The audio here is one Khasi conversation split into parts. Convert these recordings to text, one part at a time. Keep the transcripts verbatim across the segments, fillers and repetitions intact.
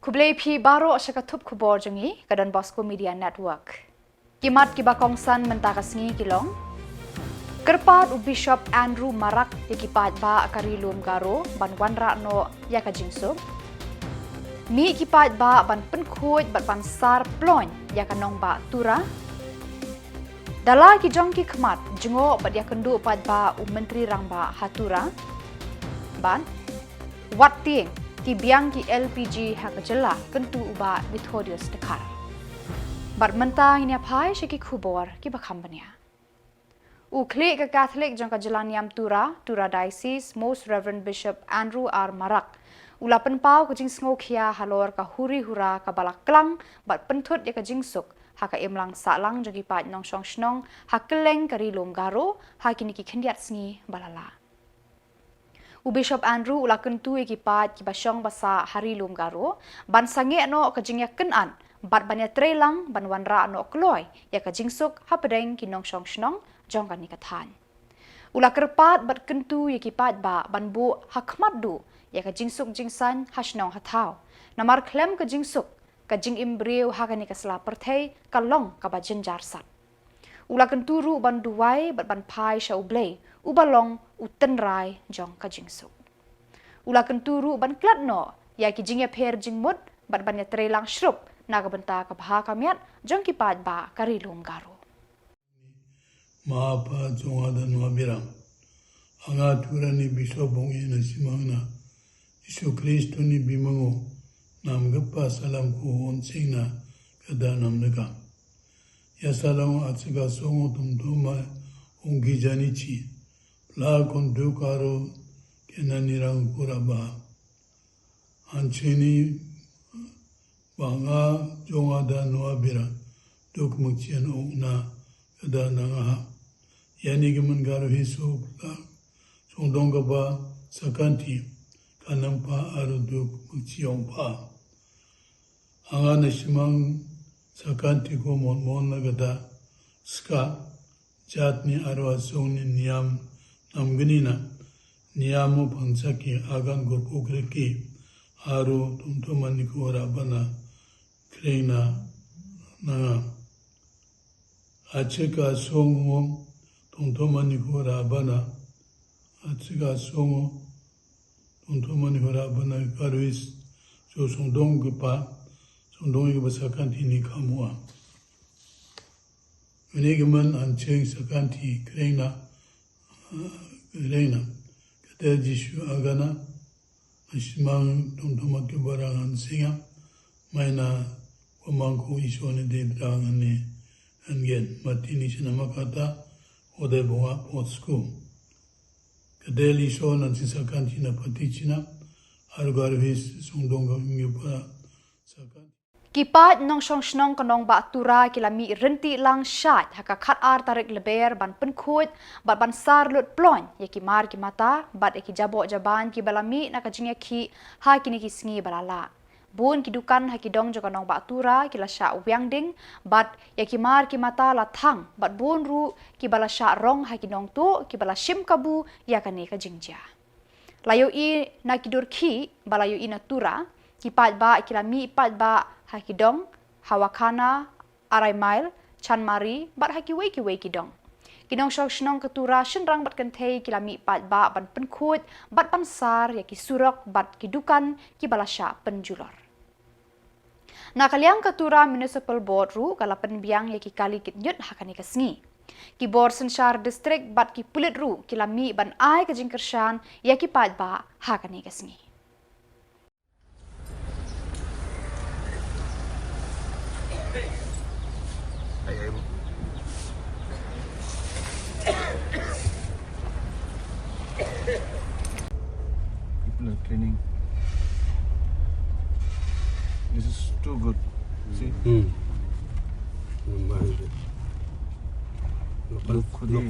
Khublei phi baroh sha ka thup khubor jong ngi ka Don Bosco Media Network. Ki mat kiba kongsan mynta ka sngi ki long: Kyrpad u Bishop Andrew Marak ïa ki paidbah ka Ri Lum Garo ban wanrah noh ïa ka jingsuk. Mih ki paidbah ban pynkhuid bad ban sar ploiñ ïa ka nongbah Tura. Da la ki jong ki khmat jngoh bad ïakynduh paidbah u Myntri Rangbah ha Tura. Bad wat tieng ki biang ki L P G ha ka jylla, kyntu u Bah Methodius Dkhar. Bad mynta ngin ïa phai sha ki khubor kiba kham bniah. U khlieh ka Catholic jong ka jylla niam Tura, Tura Diocese, Most Reverend Bishop Andrew R Marak, u la pynpaw ka jingsngewkhia halor ka huri hura kaba la klang bad pynthut ïa ka jingsuk ha ka imlang sahlang jong ki paid nongshong shnong ha kylleng ka Ri Lum Garo ha kine ki khyndiat sngi ba la lah. U Bishop Andrew u la kyntu ïa ki paid kiba shong ba sah ha Ri Lum Garo ban sangeh noh ka jingïakynad bad ban ïatreilang ban wanrah noh kloi ïa ka jingsuk hapdeng ki nongshong shnong jong kane ka thaiñ. U la kyrpad bad kyntu ïa ki paidbah ban buh ha khmat duh ïa ka jingsuk jingsaiñ ha shnong ha thaw. Namar khlem ka jingsuk, ka jingim briew ha kane ka sla pyrthei ka long kaba jynjar sat. U la kyntu ruh ban duwai bad ban phai sha U Blei uba long u tynrai jong ka jingsuk. U la kyntu ruh ban klet noh ïa ki jingïapher jingmut bad ban ïatreilang shrup na ka bynta ka bha ka miat jong ki paidbah ka Ri Lum Garo. Ma Kpa jong nga da Noah Biram. Anga Tura ni Bishop bong ina simang na Jisu Kristo ni bimang o, nam Kpa salam ko on sing na ka da nam na ka. Ïa salam o atsika song o tum tum ma ong ki jani chi. Pla kon du karo ke na ni rang kura ba. Anchini ba nga jong nga da Noah Biram, duk mukchian ong na ka da na nga ha. Yani ki man Garo hi so la song dong ka ba sakanti ka nam pa aru duk mukchi ong pa. Anga na simang sakanti ko mon mon na ka da ska jat ni aru asong ni niam nam gni na niam o pansaki agan gurpu greki aru tum tum ani ko rabana kreng na na nga. Achika song o tum tum ani ko rabana. Achika song o tum tum ani ko rabana karuis. So song dong ke pa, song dong ke ba sakanti ni kamua. Ini ke man ancheng sakanti kreng na, ah, kreng na. Kata Jisu agana, asimang tum tum ake barang ansinga, maina wamang ko iso ni de brang ani angen, matini sinama kata, ode bonga pot sku. Kata iso nan si sakanti na pati china, argar his song dong ka ngi pa sakanti. Ki paid nongshong shnong ka nongbah Tura ki la mih rynti lang shait ha ka khat ar tarik Lber ban pynkhuid bad ban sar lut ploiñ ïa ki mar ki mata bad ïa ki jaboh jaban kiba la mih na ka jingïakhih ha kine ki sngi ba la lah. Bun ki dukan ha ki dong jong ka nongbah Tura ki la shah wiang ding bad ïa ki mar ki mata la thang bad bun ruh kiba la shah rong ha ki nongtuh kiba la shim kabu ïa kane ka jingjia. La ïohi na ki dur khih ba la ïohi na Tura, ki paidbah ki la mih paidbah ha ki dong, ha Wakhana, Arai Mail, Chanmari bad ha kiwei kiwei ki dong. Ki nongshong shnong ka Tura shynrang bad kynthei ki la mih paidbah ban pynkhuid bad ban sar ïa ki surok bad ki dukan kiba la shah pynjulor. Na ka liang ka Tura Municipal Board ruh ka la pynbiang ïa ki kali kit ñiut ha kane ka sngi. Ki bor synshar district bad ki pulit ruh ki la mih ban ai ka jingkyrshan ïa ki paidbah ha kane ka sngi. People are cleaning. This is too good. See? Hmm. Look, look, look.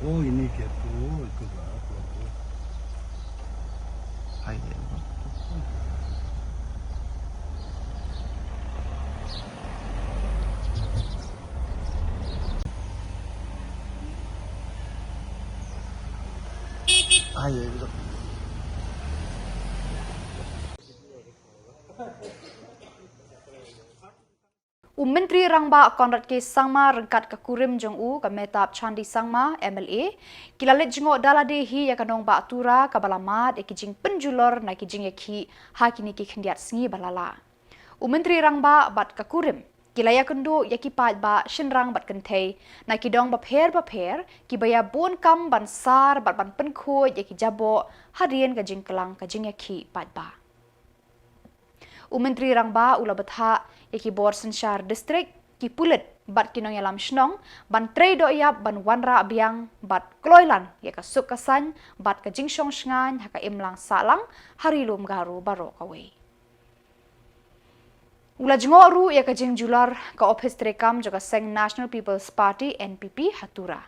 Oh, ini dia tuh, itu lah, itu. Hai, dia. Hai, dia. U Myntri Rangbah Conrad K Sangma ryngkat ka kurim jong u ka Mehtab Chandee Sangma, M L A, ki la leit jngoh da lade hi ïa ka nongbah Tura kaba la mad ïa ki jingpynjulor na ki jingïakhih ha kine ki khyndiat sngi ba la lah. U Myntri Rangbah bad ka kurim ki la ïakynduh ïa ki paidbah shynrang bad kynthei na ki dong bapher bapher kiba ïa bun kam ban sar bad ban pynkhuid ïa ki jaboh hadien ka jingklang ka jingïakhih paidbah. U Myntri Rangbah u la bthah ïa ki bor synshar district, ki pulit bad ki nongïalam shnong ban trei dohïap ban wanrah biang bad kloi lang ïa ka suk ka saiñ bad ka jingshong shngaiñ ha ka imlang sahlang ha ri lum Garo baroh kawei. U la jngoh ruh ïa ka jingjulor ka ophis treikam jong ka seng National People's Party, N P P, ha Tura.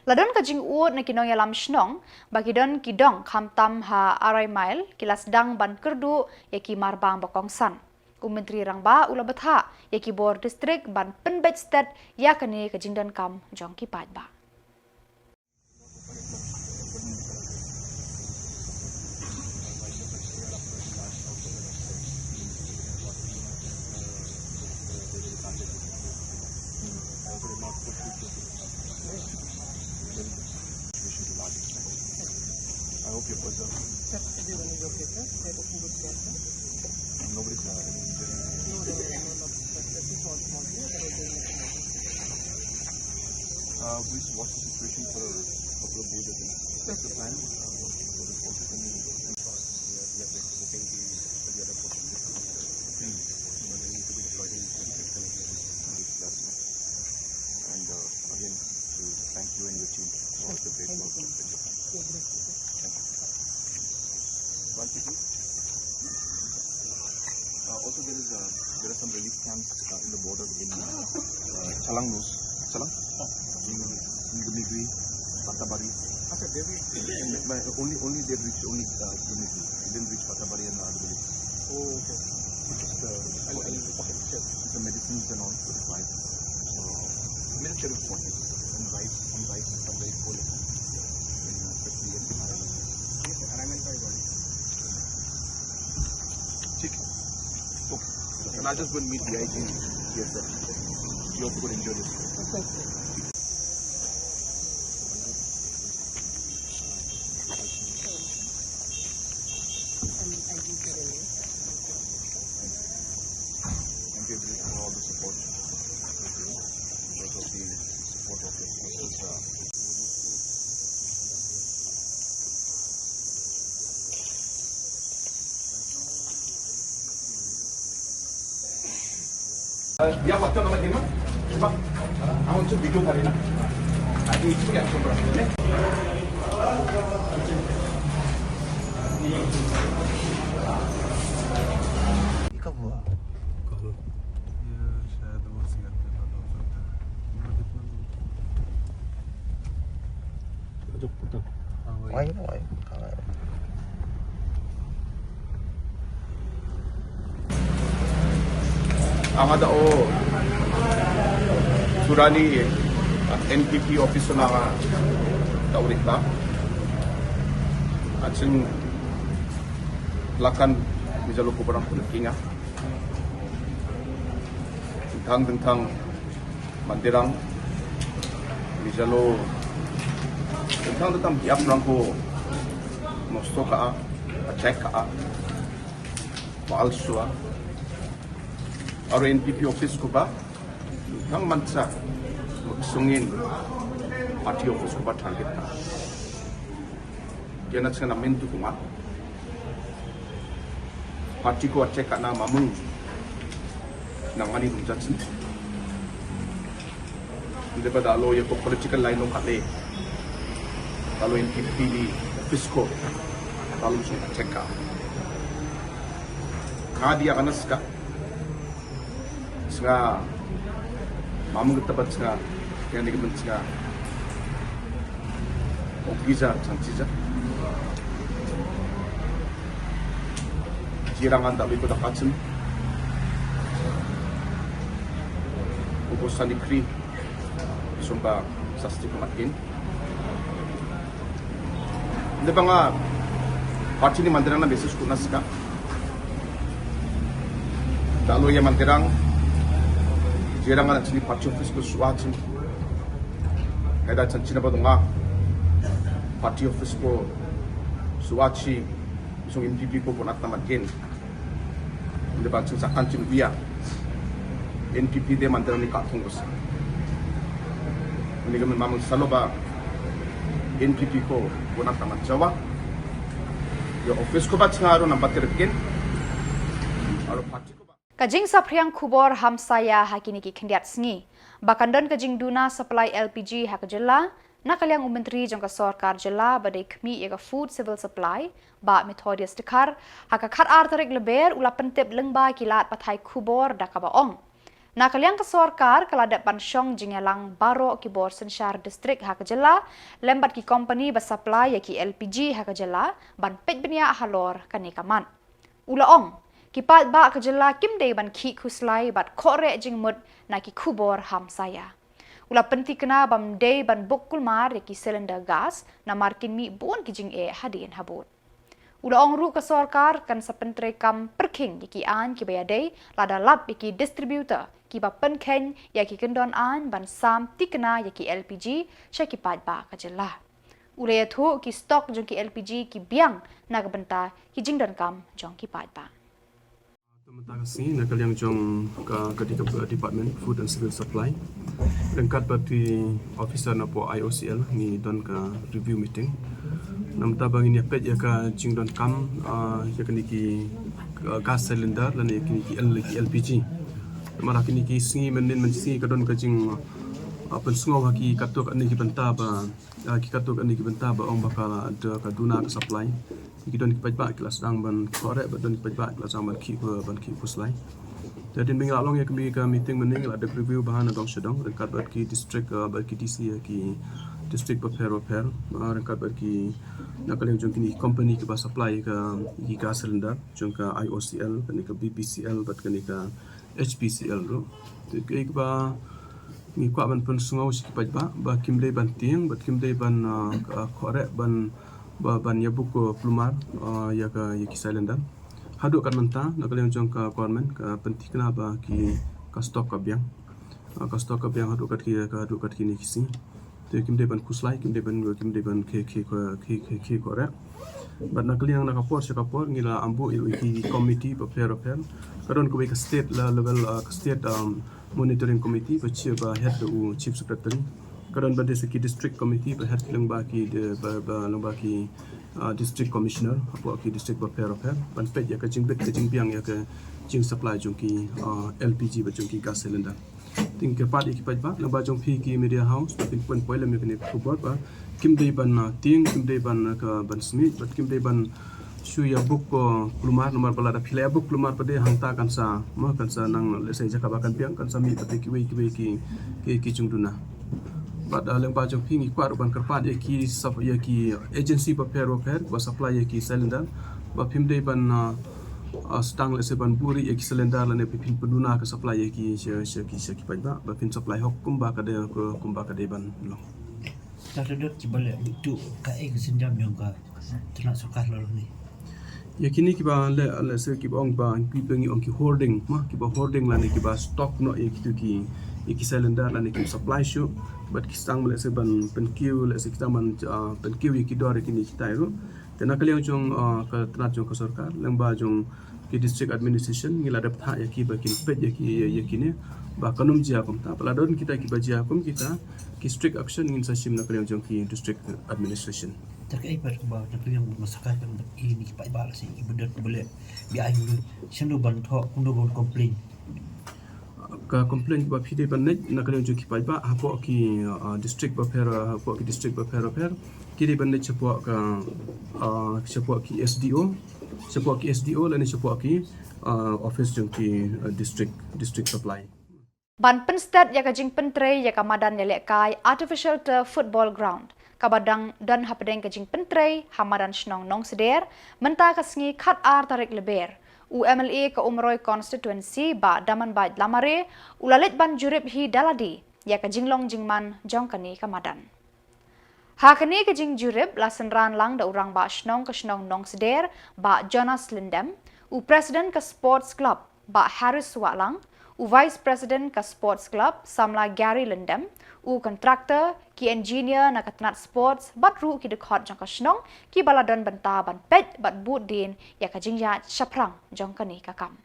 La don ka jingud na ki nongïalam shnong ba ki don ki dong khamtam ha Arai Mile ki la sdang ban kyrduh ïa ki marbang ba kongsan. U Myntri Rangbah u la bthah ïa ki bor district ban pynbeit stet ïa kane ka jingdonkam jong ki paidbah. I hope you preserve. Everyone is okay, sir. They're taking good care, sir. Nobody's, uh, any injury? No, no, no, no, no, sir. Just a small, small thing. Otherwise, there is nothing. Uh, please watch the situation for a couple of days, I think. That's the plan. Uh, for the forces and the, we are, we are hoping the, the other forces will come. Hmm. But they need to be deployed in twenty-fifth and twenty-sixth. And, uh, again, to thank you and your team for all the great work that you have done. Thank you. One second. Uh, also, there is, uh, there are some relief camps, uh, in the border in, uh, Challang Nose. Challang? In, in Dumigri, Patabari. Accha, they will, in, but only, only they reach only, uh, Dumigri. They didn't reach Patabari and other village. Oh, okay. Just, uh, I'll, I'll, okay, sure. The medicines and all supplies. Uh, military forces and rice, and rice is some very poor, especially in Araimile. Yes, sir. Araimile ka is already. ठीक है। Okay. And I'll just go and meet the I G, yes, sir. You also could enjoy this. Of course, sir. I mean, I G. Dia waktu nama dia mah? Cuma, aku cuma video kali nak. Aku itu yang cuma. Ikaw ba? Ikaw. Ya, saya ada mau siap. Wai, wai. Anga da o surani N P P office na nga da urit ba. Achin lakan mijalo ko barang pun kinga. Tentang tentang mandirang mijalo tentang tentang biap rangko nosto ka a, attack ka a, palsua. Aro N P P office ko ba tang mansa sungin party office ko ba target ka. Kena chana mentu kuma. Party ko attack ka na mamung nang mani dum jatsin. Inde ba dalo ya ko political line long kale. Dalo N P P ni office ko dalo sung attack ka. Ka dia kanas ka. Snga mamung kita bat snga yang ni kemen snga. Ogiza sang sija. Jirangan tak biko tak kacen. Ubo sani kri. Sumba sasti pemakin. Inde ba nga party ni mandirang na basis kuna sika. Dalo ya mandirang. Jirangan sini party office ko suachin. Kaida chan china ba donga party office ko suachi sung N P P ko bonat na makin. Inde ba chin sakan chin bia N P P de mandirang ni ka thong ko sa. Ini kami mamang salo ba N P P ko bonat na man Jawa. Ya office ko ba chinga aro nambat terkin. Aro party ko ba. Ka jingsaphriang khubor hamsaia ha kine ki khyndiat sngi ba kan don ka jingduna supply L P G ha ka jylla, na ka liang u Myntri jong ka Sorkar Jylla ba dei khmih ïa ka Food Civil Supply, Bah Methodius Dkhar, ha ka khatar tarik Lber u la pyntip lyngba ki lad pathai khubor da kaba ong, na ka liang ka sorkar ka la dep ban shong jingïalang baroh ki bor synshar district ha ka jylla lem bad ki kompani ba supply ïa ki L P G ha ka jylla ban peit bniah halor kane ka mat. U la ong, ki paidbah ka jylla kim dei ban khih khuslai bad khohreh jingmut na ki khubor hamsaia. U la pynthikna bym dei ban buk kulmar ïa ki cylinder gas namar kin mih bun ki jingeh hadien habud. U la ong ruh ka sorkar kan sa pyntreikam pyrkhing ïa ki aiñ kiba ïadei lada lap ïa ki distributor kiba pynkheiñ ïa ki kyndon aiñ ban sam thikna ïa ki L P G sha ki paidbah ka jylla. U la ïathuh ki stock jong ki L P G ki biang na ka bynta ki jingdonkam jong ki paidbah. Mynta ka sngi na ka liang jong ka, ka di-, ka Department Food and Civil Supply ryngkat bad ki officer na poh I O C L ngi don ka review meeting. Namar ba ngin ïa peit ïa ka jingdonkam, ah, ïa kine ki, ah, gas cylinder lane ïa kine ki L-, ki L P G. Namar ha kine ki sngi mynnin mynsngi ka don ka jing, ah, pynsngew ha ki katto katne ki bynta ba, ah, ki katto katne ki bynta ba ong ba ka, ka duna ka supply. Ki don ki paidbah ki la sdang ban khohreh bad don ki paidbah ki la sdang ban khih, ban khih khuslai. Te hadien ba ngi la long ïa ka meeting mynne ngi la dep review bha na dong sha dong ryngkat bad ki district, ah, bad ki D C, ah, ki district bapher bapher, ah, ryngkat bad ki na ka liang jong kine ki company kiba supply ka, ki gas cylinder jong ka I O C L, kane ka B P C L bad kane ka H P C L ruh. Te kaei kaba ngi kwah ban pynsngew sha ki paidbah ba kim dei ban tieng bad kim dei ban, ah, khohreh ban, ba, ban ïabuk, ah, kulmar, ah, ïa ka, ïa ki cylinder. Haduh kat mynta na ka liang jong ka government ka pynthikna ba ki, ka stock ka biang. Ah, ka stock ka biang haduh kat ki, ka haduh kat kine ki sngi. Te kim dei ban khuslai, kim dei ban, kim dei ban khie, khie, khie, khie, khie khohreh. Bad na ka liang na ka por sha ka por ngi la ap buh ïa ki committee bapher bapher. Ka don kawei ka state la level, ah, ka state, um, monitoring committee ba chair, ba head da u chief secretary. Ka don ba dei sa ki district committee ba heh lyngba ki de, ba, ba lyngba ki, ah, district commissioner hapoh ki district bapher bapher ban peit ïa ka jingbit ka jingbiang ïa ka jingsupply jong ki, ah, L P G bad jong ki gas cylinder. Te ngi kyrpad ïa ki paidbah lyngba jong phi ki media house ba phin pynpoi lem ïa kane ka khubor ba kim dei ban, ah, tieng, kim dei ban, ah, ka ban smit bad kim dei ban shu ïa book, uh, kulmar, namar ba lada phi la ïa book kulmar pat de hangta kan sa, ma kan sa nang, let's say, jaka ba kan biang kan sa mih pat de kiwei kiwei ki, ki, ki jingduna. Bad, uh, lyngba jong phi ngi kwah ruh ban kyrpad ïa ki sap, ïa ki agency bapher bapher ba supply ïa ki cylinder ba phim dei ban, uh, uh, sdang, let's say, ban buhrieh ïa ki cylinder lane phin pynduna ka supply ïa ki sha, sha ki, sha ki paidbah, ba phin supply hok kumba ka dei, kumba ka dei ban long. Tang da dot kiba leh bit tu kaei ka sienjam jong ka tnat sorkar la ruh ne. Ïa kine kiba leh, leh se kiba ong ba kiba ngi ong ki hoarding, ma kiba hoarding lane kiba stock noh ïa kitu ki, ïa ki cylinder lane ki supply shuh bad ki sdang leh se ban pynkiew, leh se ki sdang ban, ah, pynkiew ïa ki dor ïa kine kitai ruh. Te na ka liang jong, ah, ka tnat jong ka sorkar lyngba jong ki district administration ngi la dep thah ïa ki ba kin peit ïa ki, ïa, ïa kine ba kan ym jia kumta. Ba la don kita kiba jia kum kita, ki strict action ngin sa shim na ka liang jong ki district administration. Te kaei pat ba na ka liang ba sorkar kan dep i ni ki paidbah la shisha ba dot ba leh, ba ai ngi shano ban thoh, kumno ban complain. Ka complain ba phi dei ban leit na ka liang jong ki paidbah hapoh ki, ah, district bapher, hapoh ki district bapher bapher ki dei ban leit shapoh ka, ah, shapoh ki S D O, shapoh ki S D O lane shapoh ki, ah, office jong ki, ah, district, district supply. Ban pynsted ïa ka jingpyntrei ïa ka madan ïalehkai artificial turf football ground kaba dang don hapdeng ka jingpyntrei ha madan shnong Nongsder, mynta ka sngi khatar tarik Lber, u M L A ka Umroi constituency Bah Damanbait Lamare u la leit ban jurip hi da lade ïa ka jinglong jingman jong kane ka madan. Ha kane ka jingjurip la synran lang da u rangbah shnong ka shnong Nongsder, Bah Jonas Lyndem, u president ka sports club, Bah Harris Wahlang, u vice president ka sports club, samla Gary Lyndem, u contractor, ki engineer na ka tnat sports bad ruh ki dkhot jong ka shnong kiba la don bynta ban peit bad bud dien ïa ka jingïaid shaphrang jong kane ka kam.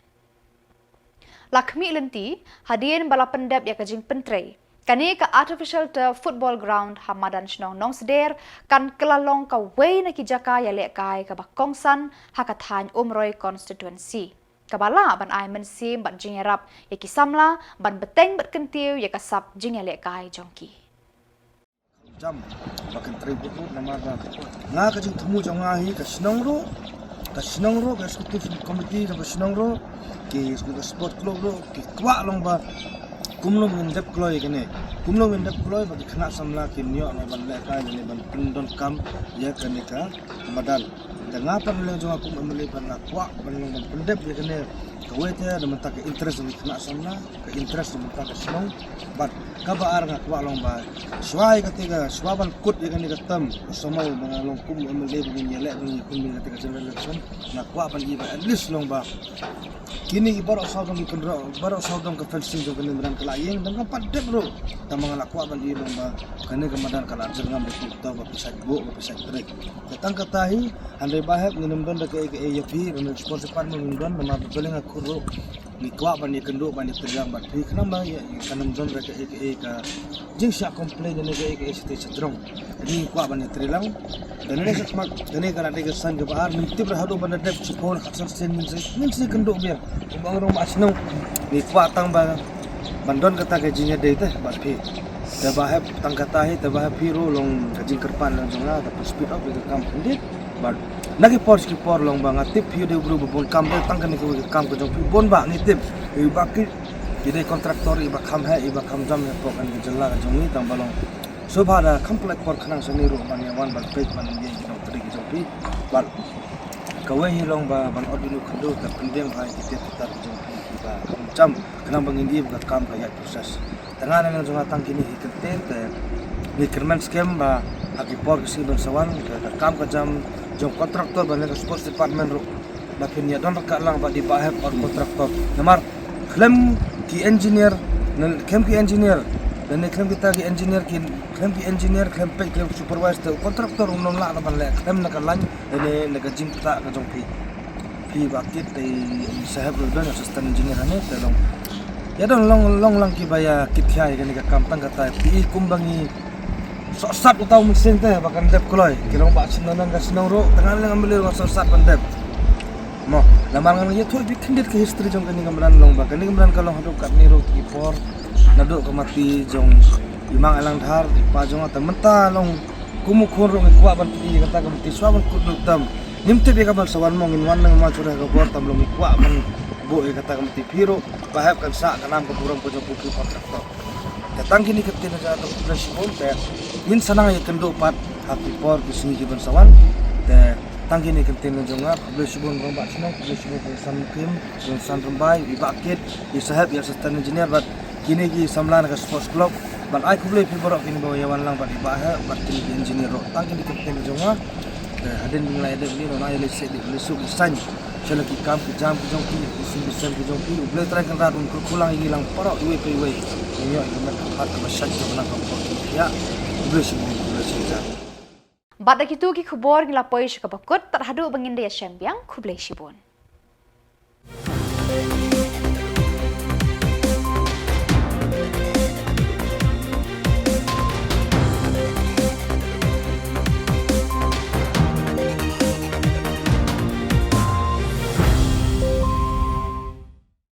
La khmih lynti hadien ba la pyndep ïa ka jingpyntrei, kane ka artificial turf football ground ha madan shnong Nongsder kan kylla long kawei na ki jaka ïalehkai kaba kongsan ha ka thaiñ Umroi constituency, kaba lah ban ai mynsiem bad jingïarap ïa ki samla ban bteng bad kyntiew ïa ka sap jingïalehkai jong ki. Jam ba kan trei bun bun namar ba nga ka jingthmu jong nga hi ka shnong ruh, ka shnong ruh, ka executive committee ka shnong ruh, ki, ki sport club ruh ki kwah long ba kumno ngin dep kloi kane, kumno ngin dep kloi ba ki khynnah samla kin ïoh ban lehkai ne ban pyndonkam ïa kane ka madan. Te nga pat na liang jong nga kum M L A pat nga kwah ban long ban pyndep ïa kane. Kawei te na mynta ka interest jong ki khynnah samla, ka interest na mynta ka shnong. Bad kaba ar nga kwah long ba shuwa ïa kata ka, shuwa ban kut ïa kane ka term, u samoi ba nga long kum M L A ba ngin ïaleh ba ngin ïakhun bad kata ka general election, nga kwah ban ïa ba at least long ba kine ki baroh saw dong ki kynroh, baroh saw dong ka fencing jong kane madan ka la ïeng, dang ka pat dep ruh. Tangba nga la kwah ban ïa long ba kane ka madan ka la jyrngam da ki to ba pisa ki buh ba pisa ki trei. Te tang kata hi, hynrei ba hep ngin ym don da kaei kaei ïa phi, ngin ym sponsor pat ngin ym don, namar ba balei nga khur ruh ngi kwah ban ïakynduh ban ïatreilang bad phi khnang ba ïa, ïa kan ym don da kaei kaei ka jingshah complain ne kaei kaei shatei shatjrong. Ngi kwah ban ïatreilang. Te nane shakhmat, te nane ka la dei ka saiñ kaba ar, ngim tip ruh haduh ban da dep shiphew ne khatsan sien ngin sa, ngin sa ïakynduh biang. Kumba ong ruh ma shnong, ngi kwah tang ba ban don kata ka jingïadei te bad phi. Te ba hep tang kata hi, te ba hep phi ruh long ka jingkyrpad long jong nga, te phi speed up ïa ka kam khyndiat. Bad na ki por sha ki por long ba nga tip phi dei u briew ba bun kam, dei tang kane kawei ka kam ka jong phi bun ba ngi tip. Ïa ba ki, ki dei contractor, ïa ba kham heh, ïa ba kham jam hapoh kane ka jylla ka jong ngi, tang ba long sngewbha da kham pynlait por khnang shane ruh ban ïa wan ban peit ban ïa ki nongtrei ki jong phi. Bad kawei hi long ba ban ot ïa u khyndew, te pyndiang bha ïa ki tiar ki tar ki jong phi, ïa ba kham jam khnang ba ngin ïa ba ka kam ka ïaid process. Te nga na liang jong nga tang kine hi kyntien, te ngi kyrmen skhem ba ha ki por ki sngi ban sa wan, te ka kam ka jam jong contractor bad lane ka sports department ruh ba phin ïa don ryngkat lang bad i Bah Hep or contractor. Namar khlem ki engineer, ne khlem ki engineer, lane khlem kita ki engineer ki, khlem ki engineer, khlem peit, khlem supervise, te u contractor um lah ban leh khlem na ka line lane na ka jingpyntah ka jong phi. Phi ba kit te i Saheb ruh don assistant engineer hangne, te long ïa don long, long lang kiba ïa kit khia ïa kane ka kam. Tang kata phi i kumba ngi Sohsat uta u mynsiem te ba kan dep kloi. Ki long ba shnong nan ka shnong ruh, tang ngan leng am leng sohsat ban dep. Mo, namar ngan ïathuh bit khyndiat ka history jong kane ka mrad long ba kane ka mrad ka long haduh katne ruh ki por. Naduh ka mati jong i Mang Ailangdhar, i pa jong nga, tang mynta long kum u khun ruh ngi kwah ban pyni ïa kata ka mati, shuwa ban kut lut tam. Ngim tip ïa ka ban sa wan mo, ngin wan nang ma shuwa ka bor tam long ngi kwah ban buh ïa kata ka mati, phi ruh ba hap kan sah ka nam ka burom ka jong phi, phi contractor. Te tang kine ki ktien na jong nga, khublei shibun. Te ngin sa nang ïakynduh pat ha ki por ki sngi ki ban sa wan. Te tang kine ki ktien na jong nga, khublei shibun Rangbah Shnong, khublei shibun Kong San Mukim, Kong San Rymbai, i Bah Kit, i Saheb, i Assistant Engineer bad kine ki samla na ka Sports Club. Bad ai khublei phi baroh kine ba ïa wan lang bad i Bah Heh bad kine ki engineer ruh. Tang kine ki ktien na jong nga. Te hadien ba ngi la ïa dep, ngi nang ïa leit seh dep, leit suk leit saiñ sha la ki kam ki jam ki jong phi, ki sum ki sem ki jong phi. U Blei Trai Kynrad un kyrkhu lang ïa ngi lang baroh iwei pa iwei. Ngin ïoh ïa ka met ka phad kaba shait kaba nang ka por ki ïa. Khublei shibun, khublei shibun. Bad da kitu ki khubor ngi la poi sha kaba kut, tad haduh ba ngin da ïashem biang, khublei shibun.